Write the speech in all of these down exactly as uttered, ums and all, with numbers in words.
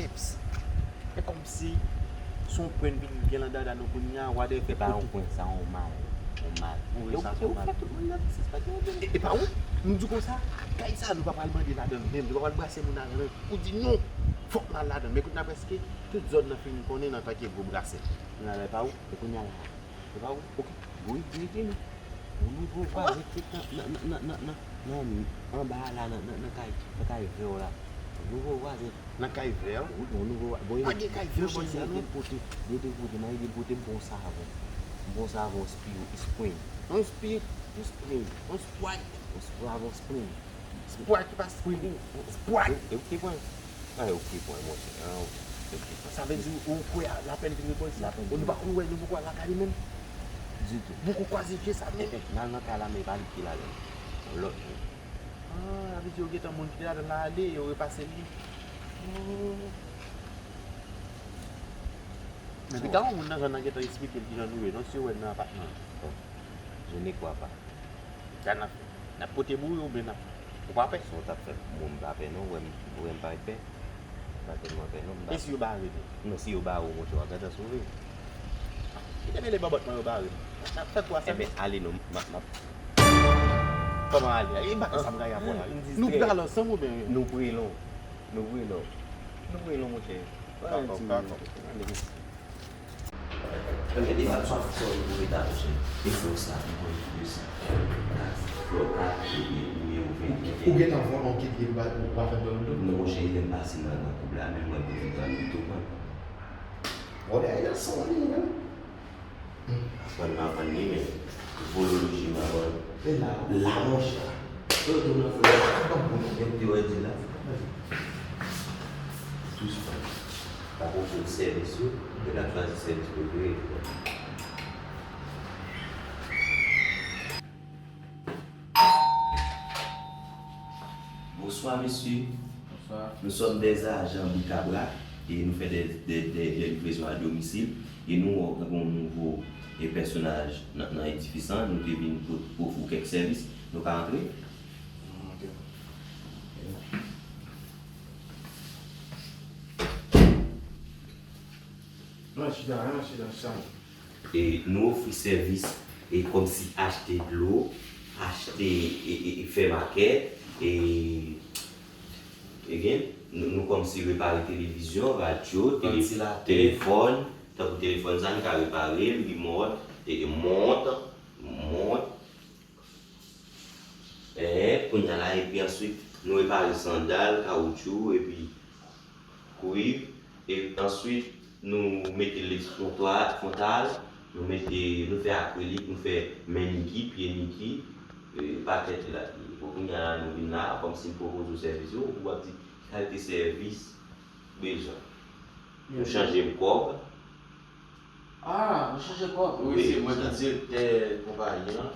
Eps. E kòmsi se yon pwen vin gen nan dada nou kounye a, whatever. Se pa yon pwen, sa yon mal. Yon mal. Ou wè sa, se yon mal. E, e pa ou? M di w konsa, kay sa, nou pa pral mande ladan l menm, nou pa pral brase moun ladan l. Ou di non, fòk n al ladan l. Men kounye a prèske tout zòn nan fin konnen n antanke gwo brasè. Kounye a la, e pa ou? E kounye a la. Se pa ou? Ok. Wi, wi, wi, wi. Yon nouvo vwazen ki nan, nan, nan, nan, nan, nan, nan, anba a la, nan, nan, nan kay, nan kay vè w la. Yon nouvo vwazen. Nan kay vè w? Wi, yon nouvo vwa-, bon, pa gen kay vè w bò sa, non? Li te pote, li te pote, nan li te pote bon savon. Bon savon Spi-, Spring. Yon Spi-, yon Spring. Yon Sprite. Yon savon Spring. Sprite ki pa Spring. Sprite. E, e ou ki pran? Ah, e ou ki pran, monchè. Ah, ou, ou ki pran. Sa vle di ou kwè a lapèn vin reponn sa? Lapèn vin. Ou nou pa konn wè nou poko al lakay li menm? Ditou. Poko kwaze je sa, non? Eh, eh, n al nan kay la, men pa li ki ladan l. Yon lòt moun. Ah, sa vle di yo gentan moun ki te ladan l la ale, yo repase li. Oh. Men pita yon moun nan zòn nan gentan esplike l kijan nou ye, non, si yo wè n nan apatman an. Bon. Je ne crois pas. Sa n ap fè? N ap pote bouyi oubyen n ap, ou pa pè? Si w t ap fè moun pa pè non, ou wè m, ou wè m pa pè. M pa tèlman pè non. E si yo bare nou? Non, si yo bare w, monchè, w ap gentan sove. Kite mele bòbòt mwen yo bare nou. N ap fè kwa sa. Enben, ale non, m ap, m ap. Kòman ale? E pa sa m gaye avè w la. Nou pral ansanm oubyen? Nou prelon. Nou prelon. Nou prelon, monchè. Dakò, dakò. Gade sa, sa, sa w pou mete a, monchè. E fè w sa, mwen, mwen, sa. Flòka, epi ou ye ou vin. Ou gentan fè yon kit li, ou pa, ou pa fè dòmi tou? Non, monchè, lè m pase nan, nan koub la, menm mwen, mwen, mwen, mwen, mwen. Vòlè a, il a son li, hein? Aprann m aprann li, men vololoji m aprann. Men la, la, monchè. Yo tou nan flè. Yo te wè di la. Dousman. Pa konfonn sèvis yo, men n ap chwazi sèvis prefere. Bonsoir, monsieur. Bonsoir. Nous sommes des agents Bikabra et nous faisons des, des, des, des livraisons à domicile. Et nous avons un nouveau eh, pèsonaj nan, nan edifis lan, nou te vin pou, pou ofri w kèk sèvis. Nou ka antre? Ok. Mwen chita, mwen chita, sa. E nou ofri sèvis, e kòmsi achte dlo, achte, e, e, e fè makèt, e, e gen, nou, nou kòmsi repare televizyon, radyo, tele-, vantilatè, telefòn, tankou telefòn sa, nou ka repare l, rimòt, e, e mont, mont. Ehe, kounye a la, epi answit, nou repare sandal, kawoutchou, epi kwiv, e answit, nou mete lèks fwontal, fwontal, nou mete, nou fè akrilik, nou fè men Niki, pye Niki, e, pakèt la. Bon, kounye a la, nou vin la, kòmsi n pwopoze w sèvis yo, ou ap di ki kalite sèvis ou bezwen. Nou chanje kòb. Ah, nou chanje kòb. Wi, wi, se mwen ki direktè konpayi an.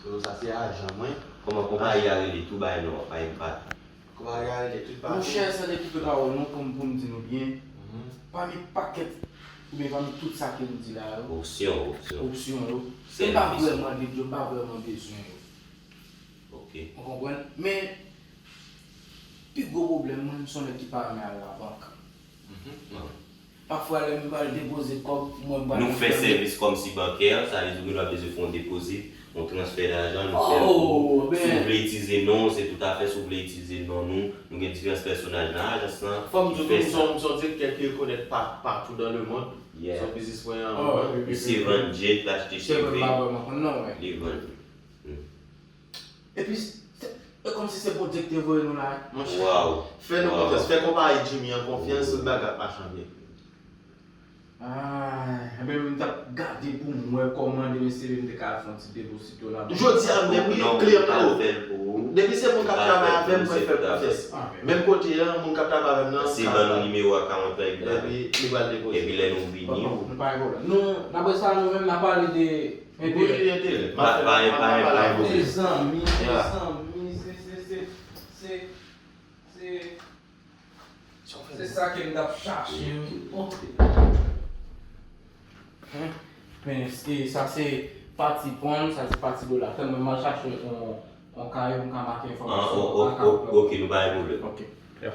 So, sa se ajan mwen. Kòman konpayi a rele? Tou bay non an, pa, pa. Konpayi a rele Tout Pati. Monchè, sa depi tout a ou non, pou m, pou m di nou byen. Mhm. Pami pakèt, oubyen pami tout sa ke m di la yo. Opsyon, opsyon. Opsyon yo. M pa vrèman gen yo, m pa vrèman bezwen yo. Ok. Ou konprann? Men, pi gwo pwoblèm mwen, m se yon nèg ki pa renmen al labank. Mhm. Pafwa, lè m pral depoze kòb, mwen m pral... Nou fè sèvis kòmsi bankè, sa vle di ou gen dwa bezwen fè yon depozit, yon transfè lajan, nou fè l pou ou. Si w vle itilize non w, se toutafè, si w vle itilize non nou, nou gen diferans pèsonaj nan ajans lan ki fè sa. Fò m di w, m se yon direktè ki rekonèt pa, patou dans le monde. Yeah. Se yon biznismèn an mwen. Misye vann jet, l achte cheve, li vann. Epi, se, e kòmsi se Bondye ki te voye nou la. Monchè, fè nou konfyans, fè konpayi Jimmy an konfyans, tout bagay ap mache byen. Ay, enben, m t ap gade pou m wè kòman demen si m te ka al fè yon ti depo sito la. Jodi a menm, wi, kliyè m tou. Depi se moun k ap travay avè m, mwen fè l konfyans. Menm kote a, moun k ap travay avè m nan, se ban nou nimewo a karant la, epi li pral depoze. Epi lè nou vini, nou pa gen pwoblèm. Nou, apre sa, nou menm, n a pale de Wi, enterè. Pa, pa, pa, pa, pa, pa. Mezanmi, mezanmi, se, se, se, se, se, se sa ke m t ap chache, wi. Hein? Men, e, sa se pati pon, sa se pati dola. Tann mwen, m al chache yon, yon kaye pou m ka make enfòmasyon. Ah, o-, o-, o-, ok, nou pa gen pwoblèm. Ok, yeah.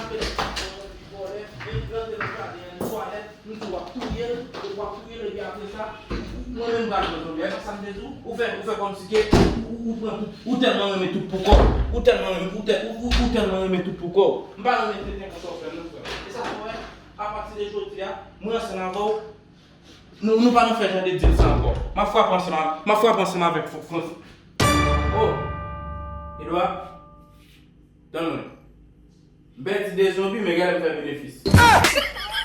achte de vòlè, e rantre nan jaden an, nan twalèt, nou di w ap touye l, epi w ap touye l, epi apre sa, mwen menm m pral pran zonbi a. E pa sa m te di w? Ou fè, ou fè kòmsi ke ou, ou pran tout, ou tèlman renmen tout pou kò w, ou tèlman renmen, ou tè-, ou, ou, ou tèlman renmen tout pou kò w. M pa renmen tenten konsa w fè m non, frè. E sa fè w wè, apati de jodi a, mwen ansanm avè w, nou, nou pa nan fè jan de deal sa ankò. M ap frape ansanm a, m ap frape ansanm avèk Fran-, Frans. Oh! Edouard, tann mwen. M pèdi de zonbi, men gade m fè benefis.